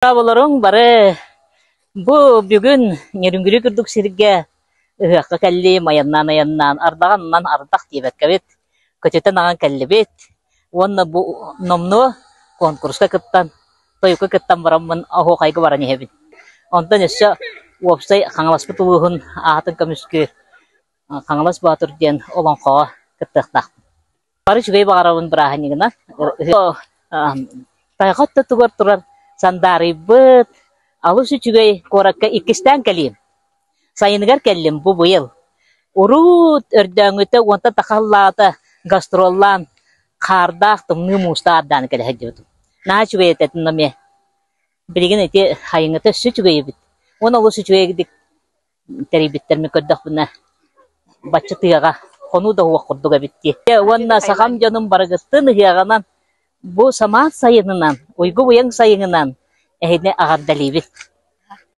Олоруҥ бары бу бүгүн Нерюнгри курдук сиргэ ыһыахха кэллим, айаннаан-айаннаан, ардаҕаннан ардах диэбэккэбит, көтүтэн аҕан кэллибит уонна бу номнуо куонкуруска кыттан, тойукка кыттан бараммын оһуохайга баран иһэбин. Онтон өссө уопсай Хаҥаласпыт улууһун аатын көмүскүү Хаҥалас Боотур диэн олоҥхоҕо кыттыахтаахпын. Бары үчүгэй баҕарабын бырааһынньыгынан. Тайҕа ортотугар турар сандаарыйбыт, алыс үчүгэй куоракка иккистээн кэлиим. Сайыныгар кэллим бу быйыл. Урут өрдөөҥҥүтэ уонтан тахса сыллааҕыта гастроллаан хаардаах тымныы муустаах ардааны кэлэ сылдьыбытым. Наһаа үчүгэй этэ эмиэ. Билигин ити хайыҥҥыта өссө үчүгэй эбит. Уонна олус үчүгэйдик тэрийбиттэрин көрдөхпүнэ, бачча тыаҕа хонуу да уох курдук эбит дии. Уонна сахам дьонум барыгыттын ыһыаҕынан, бу самаан сайынынан, уйгу-быйаҥ сайынынан эһини аҕардалиибит.